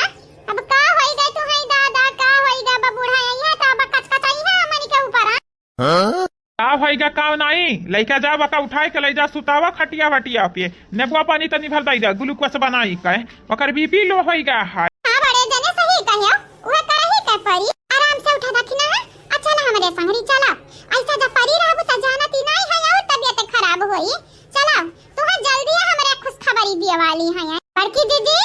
अब का होई गए तू है दादा, का होई गए अब बूढ़ा आई है तो अब कचकचाई है हमनी के ऊपर, हाँ? का होइगा, का नाई? लइका जा, बका उठाए के लइ जा, सुतावा खटिया वटिया पे। नेबुआ पानी तनी भर दई जा, ग्लूकोस बनाई के। ओकर बीपी लो होइगा है। हाँ, बड़े जने सही कहे, उहे करही के परी। आराम से उठा दखिना है। अच्छा ना हमरे संगरी चला। ऐसा जब परी रहबू त जानती नाई है और तबियत खराब होई। चला, तुहे जल्दी हमरे खुशखबरी दिए वाली है। बड़की दीदी,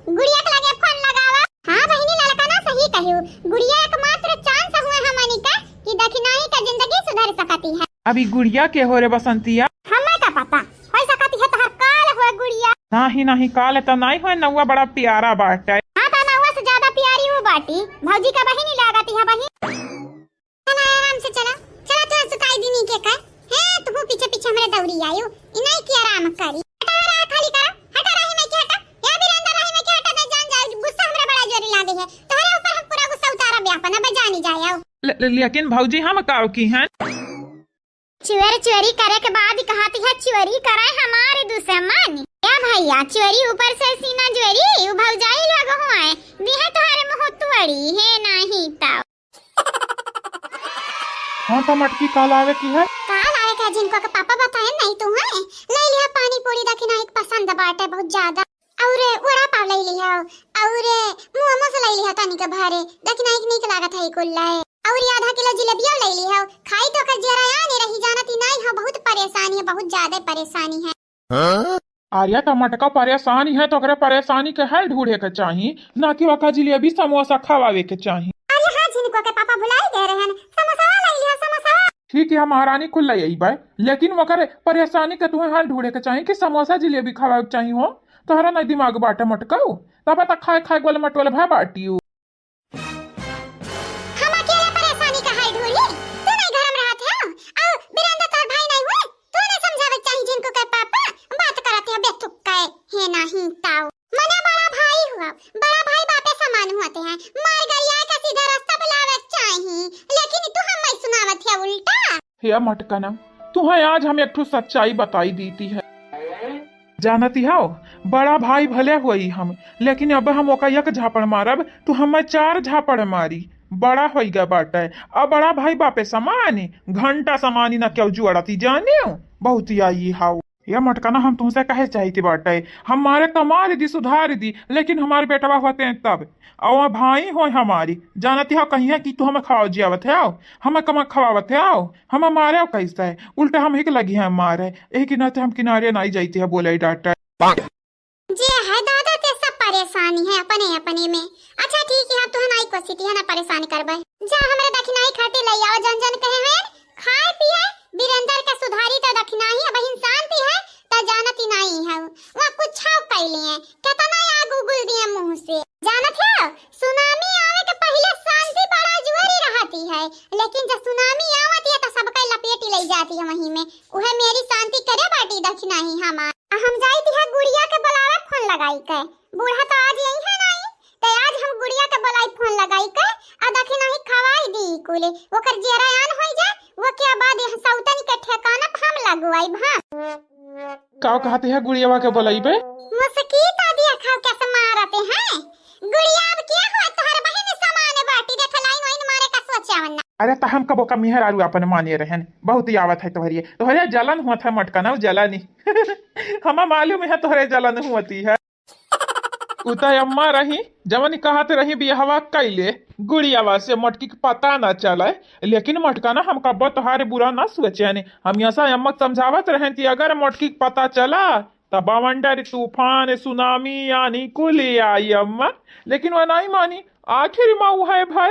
गुड़िया के लगे फोन लगावा। हाँ बहिनी, ललका ना सही कहियो, गुड़िया एकमात्र चांस हुए हमनी का कि दखिनाही का जिंदगी सुधर सकती है। अभी गुड़िया के हो रे बसंतिया? हमें का पता, हो सकती है तोहर काल हुए गुड़िया। नाही नाही, काल तो नाही हुए, नौवा बड़ा प्यारा बाटे। हाँ तो नौवा से ज्यादा प्यारी वो बाटी, भौजी का बहिनी लागती है बहिन। चला, आराम से चला, चला, तू सुताई दीनी के का? हैं, तू पीछे पीछे हमरे दौड़ी आयो, इनाई की आराम करी। हटा रहा, खाली करा, हटा रही में के हटा, या वीरेंद्र रही में के हटा, दे जान जाए, गुस्सा हमरा बड़ा जोरी लागे है, तोहरे ऊपर हम पूरा गुस्सा उतारा बे अपन, अब जानी जाए आओ। ले-, ले-, लेकिन भौजी हम काव की हैं? चोर चोरी करे के बाद कहती है, चोरी करे हमारे दुश्मन। या भैया, चोरी ऊपर से सीना चोरी, उ भौजाई लोग हुए, दिहे तोहरे मुँह तोड़ी, हे नाही ताऊ। हाँ तो मटकी, काल आवे की है? काल आवे का जिनको के पापा बताए नहीं तू है, ले लिया पानी पूरी दखिना एक पसंद बाटे बहुत ज्यादा, और वड़ा पाव ले लिया, और मोमोस ले लिया तनी के भारे, दखिना एक नीक लागत है कुल लाए, और आधा किलो जिलेबिया ले लिया, खाई तो ओकर जियरा आने रही जानती नहीं हो, बहुत परेशानी है, बहुत ज्यादा परेशानी है। हाँ? अरे त मटका परेशानी है तो ओकरे परेशानी के हल ढूंढे के चाही, ना कि ओका जिलेबी समोसा खवावे के चाही। अरे हाँ, झिनको के पापा भुलाई गए रहन, समोसा ले लिया, समोसा। ठीक है महारानी, कुल ले अइबे, लेकिन ओकरे परेशानी के तुहे हल ढूंढे के चाही कि समोसा जिलेबी खवावे के चाही हो। तोहरा नहीं दिमाग बाटे मटकाऊ, तब तक खाए खाए गोल मटोल भा बाटियो। हम अकेले परेशानी का हल ढूंढी? तू नहीं घर में रहत हो? और बिरंदा तोर भाई नहीं हुए? तू नहीं समझावे चाही जिनको के पापा बात करत है बेतुक के, हे नाही ताऊ। मने बड़ा भाई हुआ, बड़ा भाई बापे समान होते हैं, मार गरिया का सीधा रास्ता बुलावे चाही, लेकिन तू हम सुनावत है उल्टा। हे मटकना, तुहे आज हम एक ठो सच्चाई बताई दीती है। जानती हो, बड़ा भाई भले होई हम, लेकिन अब हम ओका एक झापड़ मारब, तू हमें चार झापड़ मारी। बड़ा होई गया बाटे, अब बड़ा भाई बापे समानी, घंटा समानी ना क्यों जुड़ती जाने, बहुत ही आई हाउ। या मटकना, हम तुमसे कहे चाहित बाटे, हमारे कमाल दी, सुधार दी, लेकिन हमारे बेटवा होते हैं तब, और भाई हो हमारी, जानती हो कहीं है कि तू हमें खाओ जियावत है, हमें कमा खवावत है, हम मारे कैसे? उल्टा हम ही के लगी हैं मारे। यही के नाते हम किनारे नहीं जाती है बोले डाटा। जे है दादा ते सब परेशानी है अपने अपने में। अच्छा ठीक है, हम तुहे नाई कोसी है ना परेशान करबे। जा हमरे दखिनाई खातिर ले आओ, जन जन कहे हैं खाए पिए। वीरेंद्र का सुधारी तो दखिनाही अब हिन शांति है, तो जानती नहीं है। वह कुछ कैली है, कितना आग उगुल दिए मुंह से। जानत है, सुनामी आवे के पहिले शांति बड़ा जुआरी रहती है, लेकिन जब सुनामी आवत है तो सबके लपेटी ले जाती है वहीं में। उहे मेरी शांति करे बाटी दखिनाही हमार। आ हम जाइत है गुड़िया के बुलावे फोन लगाई के। बूढ़ा तो आज यही है नहीं, तो आज हम गुड़िया के बुलाई फोन लगाई के, आ दखिनाही खवाई दी कुले। ओकर जेरा आन होई जाए, वो के बाद यह सौतन के ठिकाना पे हम लगवाई भा। का कहते हैं गुड़ियावा के बुलाइबे? मुस्की तो दिया खाओ कैसे मारते हैं। गुड़िया अब क्या हुआ, तोहर बहिन समान बाटी, देख लाइन वाइन मारे का सोचा वन्ना। अरे त हम कबो का मेहरारू अपन माने रहन, बहुत ही आवत है तोहरिए, तोहरे जलन हुआ था मटकना जलन ही। हमा मालूम है तोहरे जलन हुअती है। उ त अम्मा रही, जवन कहत रही बियहवा कैले गुड़ियावा से मटकी के पता न चले, लेकिन मटकना हम कब्बो तोहारे बुरा न सोचेन। हम ऐसा अम्मा के समझावत रहन कि अगर मटकी के पता चला त बवंडर, तूफान, सुनामी, आनी कुल आई अम्मा, लेकिन वह नहीं मानी। आखिर माँ उ है भाई।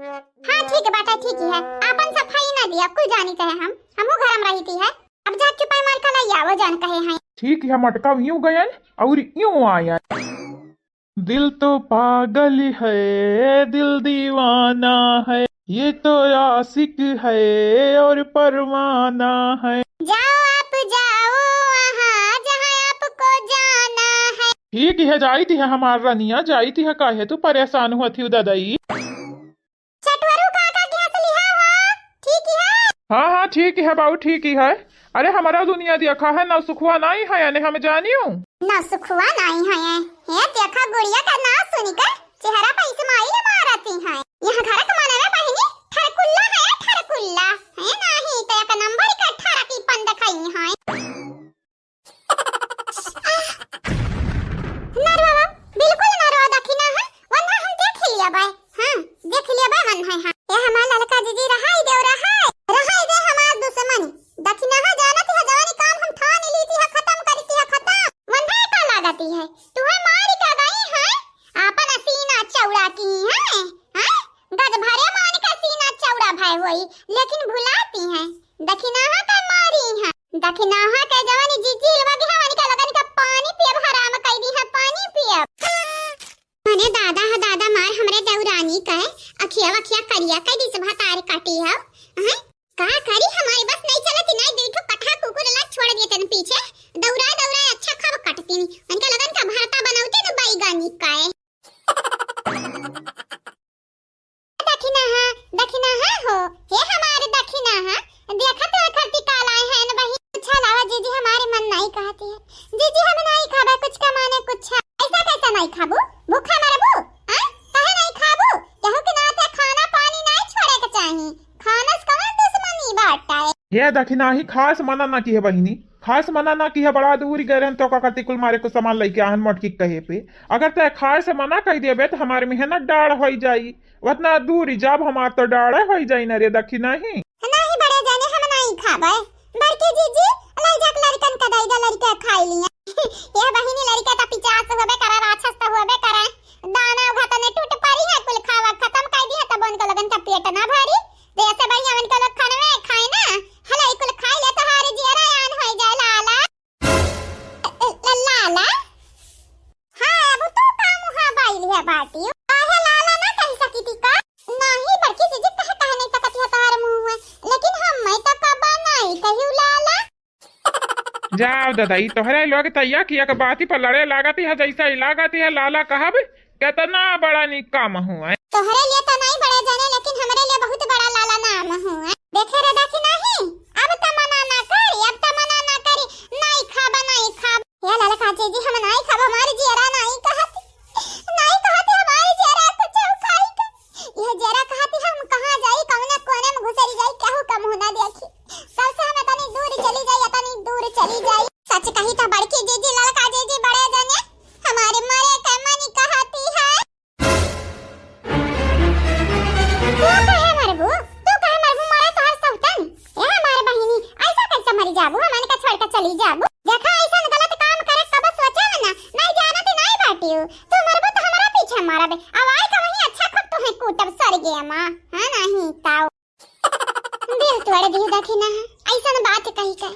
हाँ ठीक है बाटा, ठीक ही है, आपन सफाई ना दिया, कुल जानी कहे हम, हमहू घर में रही थी है। अब जा चुपाई मार का लई आवो जान कहे हैं। ठीक है मटका यूं गयन और यूं आयन। दिल तो पागल है, दिल दीवाना है, ये तो आशिक है और परवाना है। जाओ आप जाओ वहाँ जहाँ आपको जाना है। ठीक है जाइत है हमार रनिया, जाइत है, काहे तू परेशान हुआ थी ददई? चटवरू काका के यहाँ से लिहा हुआ, ठीक है? हाँ हाँ ठीक है बाबू, ठीक ही है। अरे हमारा दुनिया देखा है, नौसुखवा नहीं है यानी हम जानियो। नौसुखवा नहीं है, ये देखा गुड़िया का नाम सुनिकर चेहरा पे इस्माइल मारती है। यहाँ घर का माने ना बहिनी ठरकुल्ला है, ठरकुल्ला है नहीं तो एक नंबर का ठरकी पंद खाई है। ना रोवा, बिल्कुल ना रोवा, दखिना है, वन्हा हम देख लिया बाय। हाँ, देख लिया बाय, वन्हा है। ए हमार ललका जीजी, रहाई दे, रहाई, रहाई दे हमार दुश्मनी। दखिना है, जानत है, जवानी काम हम ठान ली थी, है खत्म करी थी, है खत्म। वन्हा का लागती है, तू है मारी का गई है, आपन सीना चौड़ा की है, हैं? गज भरे मान का सीना चौड़ा भय होई, लेकिन भुलाती हैं। दखिनाहा का मारी हैं। दखिनाहा के जवानी जीजी हिलवा के हवानी का लगन का पानी पियब, हराम कई दी है, पानी पियब। मने दादा ह दादा मार हमरे देवरानी का है, अखिया वखिया करिया कई दी से भतार काटी है। हैं? का करी, हमारी बस नहीं चलती, नहीं दुई ठो पठा कुकुर ला छोड़ दिए तन पीछे, दौड़ा दौड़ा अच्छा खब काटती नहीं। उनका लगन का भरता बनौते न बैगनी का है। दखिनाहा, दखिनाहा हो, हे हमार दखिनाहा, देखा तो खरती काल आए हैं न बहिन। अच्छा लावा जीजी, हमारे मन नहीं कहती है। जीजी, हम नहीं खाबे कुछ का माने कुछ। ऐसा कैसा नहीं खाबू? भूखा मरबू? हाँ? काहे नहीं खाबू? केहू के नाते खाना पानी नहीं छोड़े के चाही। खाना से कौन दुश्मनी बाटे? हे दखिनाही, खास मना ना किहे बहिनी, खास मना ना किहे, बड़ा दूर गए रहन तो का करती कुल मारे कुछ सामान लेके आहन मटकी के कहे पे। अगर तय खाए से मना कह देबे तो हमार मेहनत डाढ़ होई जाई। उतना दूर जब हमार तो डाढ़े होई जाई ना रे दखिनाही। नहीं बड़े जाने, हम नहीं खाबे। बड़की जीजी, ले जाके लड़कन का दई दे, लड़के खाई लिए। ये बहिनी लड़के तो पिचास होबे करे, राक्षस तो होबे करे। दाना उघा तने टूट पड़ी है, कुल खावा खत्म कर दी है, तब उनका लगन का पेट ना भरी। जैसे भैया उनका लोग खानवे खाए ना, हलाई कुल खाई ले तो हारे जियरा आन होई जाए लाला। ल-, ल-, लाला? हाँ, अब तू का मुँह बाइल है बाटी? काहे लाला ना कह सकी थी का? नहीं, बड़की जीजी कहे, कहे नहीं सकती है तोहर मुँह है, लेकिन हम मैं तो कबा नहीं कही लाला। जाओ दादा, ई तोहरे लोग तैया किया के बाती पर लड़े लागती है, जैसा ही लागती है लाला कहब, कितना बड़ा निकम्मा हुआ है। तोहरे लिए तो नहीं बड़े जाने, लेकिन हमरे लिए बहुत बड़ा लाला नाम हुआ है। देखे रे देखी नहीं, अब त मना ना करी, अब त मना ना करी, नहीं खाब, नहीं खाब। हे लाला काचे जी, हम नहीं खाब, हमारे जियरा नहीं कहत, नहीं कहत हमारे जियरा कुछ खाई का। यह जियरा कहत हम कहाँ जाई, कौने कोने में घुसरी जाई, केहू का मुँह ना देखी। कल से हम इतनी दूर चली जाई, इतनी दूर चली जाई। सच कही तो बड़की जीजी, ललका जीजी, बड़े जने हमारे मरे के मनी कहती है। तू काहे मरबू? तू काहे मरबू? मरे तोहर सौतन। ए हमारे बहिनी, ऐसा कैसे मरी जाबू? हमन के छोड़ के चली जाबू? देखा, ऐसा गलत काम करे कब सोचे ना, नहीं जानत नहीं बाटियो। तू मरबू तो हमरा पीछे मरबे। अब आए का वहीं अच्छा खूब तुम्हें कूटब स्वर्गीय माँ। हाँ नहीं ताऊ। दिल तोड़ दी दखिना, ऐसन बात कही के।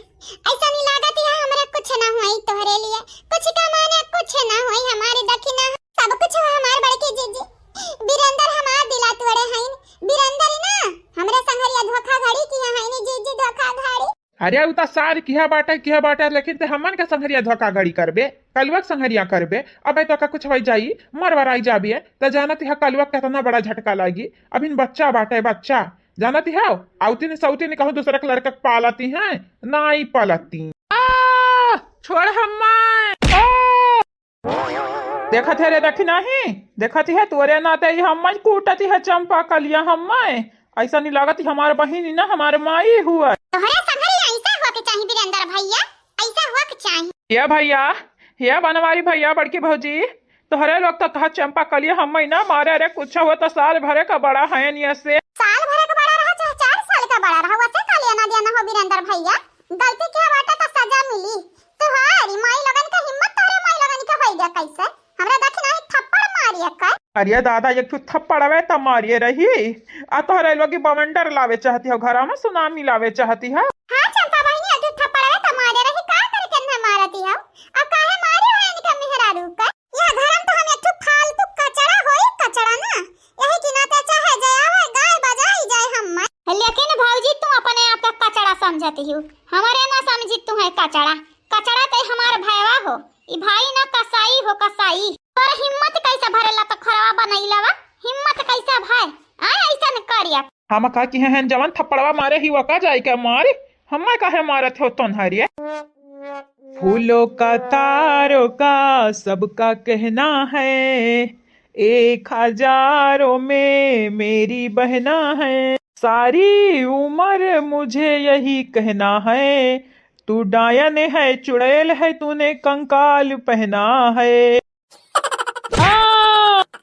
ऐसा नहीं लागत है हमरा कुछ ना हुई तोहरे लिए, कुछ का माने कुछ ना हुई हमारे दखिना। सब कुछ है हमार बड़की जीजी। बिरेंदर हमार दिला तोड़े हैं, बिरेंदर ही ना, हमरा संगरिया धोखाधड़ी किया है नी जीजी, धोखाधड़ी। अरे उ त सार किया बाटे, किया बाटे, लेकिन ते हमन के संगरिया धोखाधड़ी करबे, कलुआ के संगरिया करबे। अबे तो का कुछ हो जाई, मरवराई जाबे, त जानत है कलुआ के कितना बड़ा झटका लागी। अभिन बच्चा बाटे, बच्चा। जानती हो, आवती ने सौती ने कहूँ दूसरा के लड़का के पालती हैं, नाई पालती। आ, छोड़ हम्मा। आ! देखत है रे, देखी नहीं? देखत है, तोरे नाते ही हम्मा कूटती है चंपा कलिया हम्मा। ऐसा नहीं लागत कि हमार बहिन ना, हमार माई हुआ। तोहरे संघरी ऐसा हुआ के चाही वीरेंद्र भैया, ऐसा हुआ के चाही। ये भैया, ये बनवारी भैया, बड़की भौजी, तोहरे लोग तो कहा चंपा कलिया हम ना मारे, अरे कुछ हो तो साल भरे का बड़ा है निया से। साल भरे का बड़ा रहा चाहे चार साल का बड़ा रहा, वसे का लेना देना हो वीरेंद्र भैया। गलती किया बाटे तो सजा मिली। तोहारी माई लोगन का हिम्मत तोहरे माई लोगन के होई गया कैसे? हमरा दखिना ही थप्पड़ मारिया का। अरे दादा, एक ठो थप्पड़वे त मारिए रही, आ तोहरे लोग बवंडर लावे चाहती हो, घरा में सुनामी लावे चाहती हो। हाँ चंपा बहिनी, एक ठो थप्पड़वे त मारिए रही, का करके न मारती हो? अब काहे मारी हो इनका मेहरारू का? यह घर में तो हम एक ठो फालतू कचड़ा होई, कचड़ा ना। यही की नाते चाहे जय आवे, गाय बजाई जाए हम। लेकिन भौजी, तू अपने आप का कचड़ा समझती हो, हमारे ना समझी तू है कचड़ा। कचड़ा ते हमार भयवा हो, ई भाई ना कसाई हो, कसाई। तोर हिम्मत कैसे भरेला तो खरवा बनैलवा, हिम्मत कैसे भय? आय ऐसन करिया। हम का किहे हैं, जवन थप्पड़वा मारे ही वो का जाई के मारी, हमें काहे मारत हो तोन्हरिया? फूलों का तारों का सबका कहना है, एक हजारों में मेरी बहना है। सारी उम्र मुझे यही कहना है, तू डायन है, चुड़ैल है, तूने कंकाल पहना है।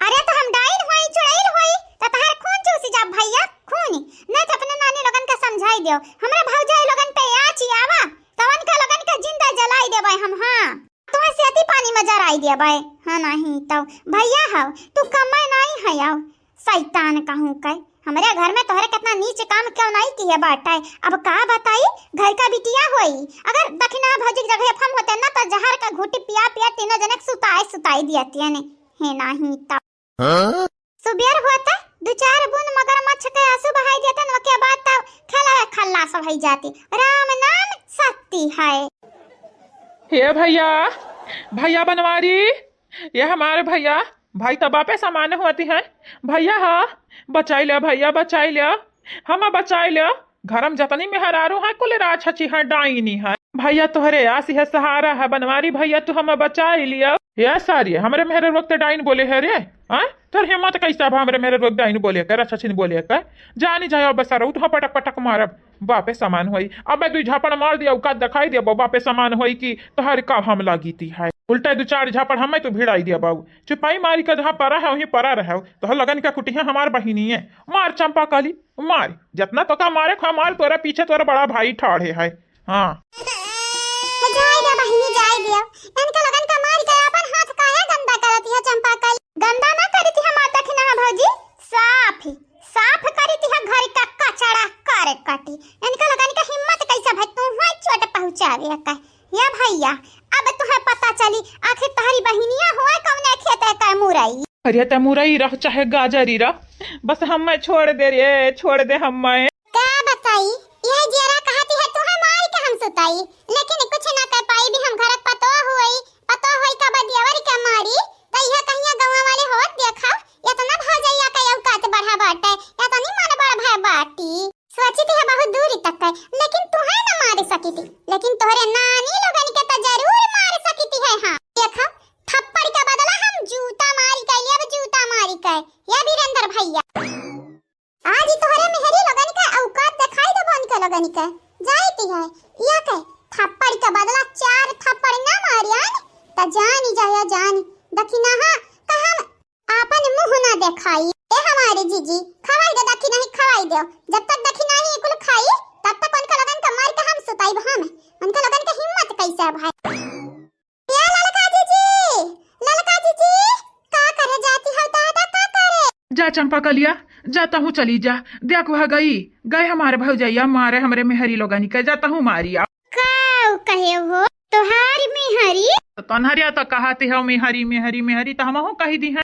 अरे तो हम डाइन होई, चुड़ैल होई, तो तहार खून चूसी जा भैया, खून। नहीं तो अपने नानी लोगन का समझाई दियो, हमरा भौजाई लोगन पे आँच आवा, तो उनका लोगन का जिंदा जलाई देबै हम। हाँ, तुम्हें सेती पानी में जराई देबै। हाँ, नहीं तो भैया हव, तू कमाए नहीं है आओ। शैतान कहूँ के, हमरे घर में तोहरे कितना नीच काम क्यों नहीं किए बाटे। अब का बताई, घर का बिटिया होई, अगर दखिना भौजी के जगह हम होते ना, तो जहर का घूटी पिया पिया तीनों जने के सुताए सुताई दियतियन। हे नहीं तो। हाँ? सुबेर होते दो चार बूंद मगरमच्छ के आंसू बहाई देतन, ओके बाद तो खेला खल्लास भई जाती। राम नाम सत्य है। हे भैया, भैया बनवारी, ये हमारे भैया, भाई तो बापे समान होती है। भैया हा, बचाई लिया भैया, बचाई लिया, हम बचाई लिया। घर में जतनी मेहरारू है, कुल राक्षसी है, डाइनी है। भैया तोहरे आस है, सहारा है, बनवारी भैया तू हम बचाई लिया। ये सारी हमरे मेहरारू वक्त डाइन बोले है रे, हाँ? तोर हिम्मत कैसा भा हमरे मेहरारू वक्त डाइन बोले कर, राक्षसी बोले कर? जानी जाए अब सरऊ, तू पटक पटक मारब। बापे समान होई। अबे दुई झापड़ मार दिया, औकात दिखाई दिया, बापे समान होई कि तोहर का हम लागी ती है। उल्टा दो चार झापड़ हमें तो भिड़ाई दिया बाबू। चुपाई मारी का जहाँ परा है, वहीं परा रहो। तोहर लगन का कुटिया हमार बहिनी है। मार चंपा काली, मार। जितना तो का मारे खा मार, तोरा पीछे तोरा बड़ा भाई ठाढ़े है। हाँ। जाए दे बहिनी, जाए दे। इनका लगन का मार के अपन हाथ काहे गंदा करती है चंपा काली? गंदा ना करती है माता की ना भौजी, साफ ही। साफ करी तिहा घर का कचड़ा करे कटी। इनका लोगन का हिम्मत कैसे भाई तू हुआ चोट पहुँचावे का? या भैया, अब तुहे पता चली आखिर तोहरी बहिनिया हुआ कौने खेते का मुरई। अरे ते मुरई रह चाहे गाजरी रह, बस हमें छोड़ दे रे, छोड़ दे हमें। का बताई, यह जियरा कहती है तुहे मार के हम सुताई, लेकिन कुछ ना कर पाई भी हम घर पतो हुई, पतो हुई का बदियावर के मारी, त यह कहिया गौवा वाले होत देखा, इतना भौजैया का औकात बढ़ा बाटे, इतनी मन बड़ भय बाटी। सोची थी है बहुत दूरी तक है, लेकिन तुहे न मार सकी थी, लेकिन तोहरे नानी लोगन के तो जरूर मार सकी थी है। हाँ, देखा, थप्पड़ का बदला हम जूता मारी के लिए, अब जूता मारी के, ये वीरेंद्र भैया। आज ही तोहरे मेहरी लोगन के औकात दिखाई देबो उनके लोगन के। जाई थी है, ये के थप्पड़ के बदला चार थप्पड़ ना मारियान, त जानी जाया जानी। दखिना हा, का हम आपन मुंह ना देखाई। ए हमारे जीजी, खवाई दे, दखिना ही खवाई दे। जब तक दखिना ही कुल खाई, तब तक उनका लोगन का मार के हम सुताई हम। उनका लोगन के हिम्मत कैसे है भाई? या ललका जीजी, ललका जीजी, का करे जाती हो दादा, का करे? जा चंपा कलिया, जा तहूँ चली जा। देख वह गई, गए हमारे भौजैया मारे हमरे मेहरी लोगन के, जा तहूँ मारिया। का कहे हो? तोहार मेहरी? तो तोहरिया तो कहती हो मेहरी, मेहरी, मेहरी, तो हमहू कही दी है।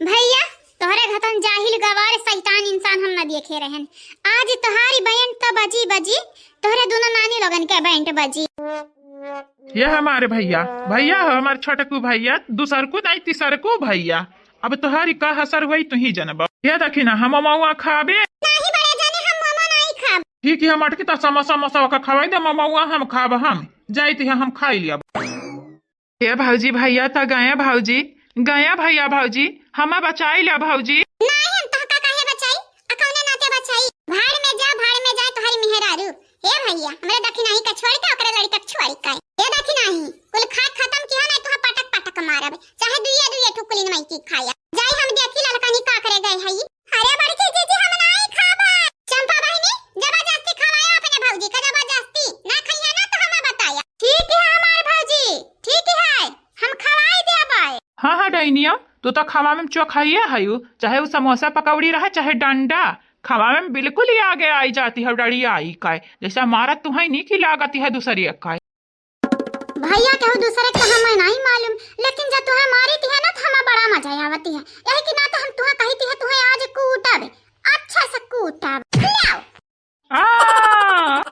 भैया, तोहरे घतन जाहिल गवार शैतान इंसान हम न देखे रहन। आज तोहारी बैंड तो बजी बजी, तोहरे दोनों नानी लोगन के बैंड बजी। ये हमारे भैया, भैया हो हमारे छोटकू भैया, दूसरकू नहीं तीसरकू भैया। अब तोहारी का हसर हुई तू ही जनबा। ये देखी ना हम मौआ खाबे। नहीं बड़े जाने हम मौआ नहीं खाब। ठीक है हम अटकी तो समोसा मोसा का खवाई दे मौआ हम खाब हम। जाई थी हम खाई लिया। ए भौजी, भैया त गया भौजी, गया भैया भौजी, हमा बचाई ल्या भौजी। नाहीं, हम तहका काहे बचाई? आ कौने नाते बचाई? हमरे दखिनाही का छोड़ के ओकरे लड़का के छोड़ के। ए दखिनाही, कुल खाए खतम किहा, नहीं तो हम पटक पटक मारब, चाहे दुइया दुइया ठुकुलिन माई की खाया। जाई हम देखी ललकनी का करे गए हई। अरे बड़की जीजी, हम नाई खाबा। चंपा बहिनी, जबरदस्ती खवाया अपने भौजी का, जबरदस्ती। ना खइया ना तो हमें बताया। ठीक है हमार भौजी, ठीक है, हम खवाई देबै। हाँ, हाँ, डैनिया, तू तो खवावे में चोखइया हयू, चाहे उ समोसा पकौड़ी रहा, चाहे डंडा, खवावे में बिल्कुल ही आगे आई जाती है, डरिया आई काय, जैसे मारत तुहई नहीं की लागती है दूसरी अकाय। भैया, केहू दूसरे के हमें नहीं मालूम, लेकिन जब तुहे मारी ती है ना, तो हमें बड़ा मजा आवती है। यही की ना तो हम तुहे कही ती है, तुहे आज कूटब, अच्छा से कूटब। ले आओ। आ!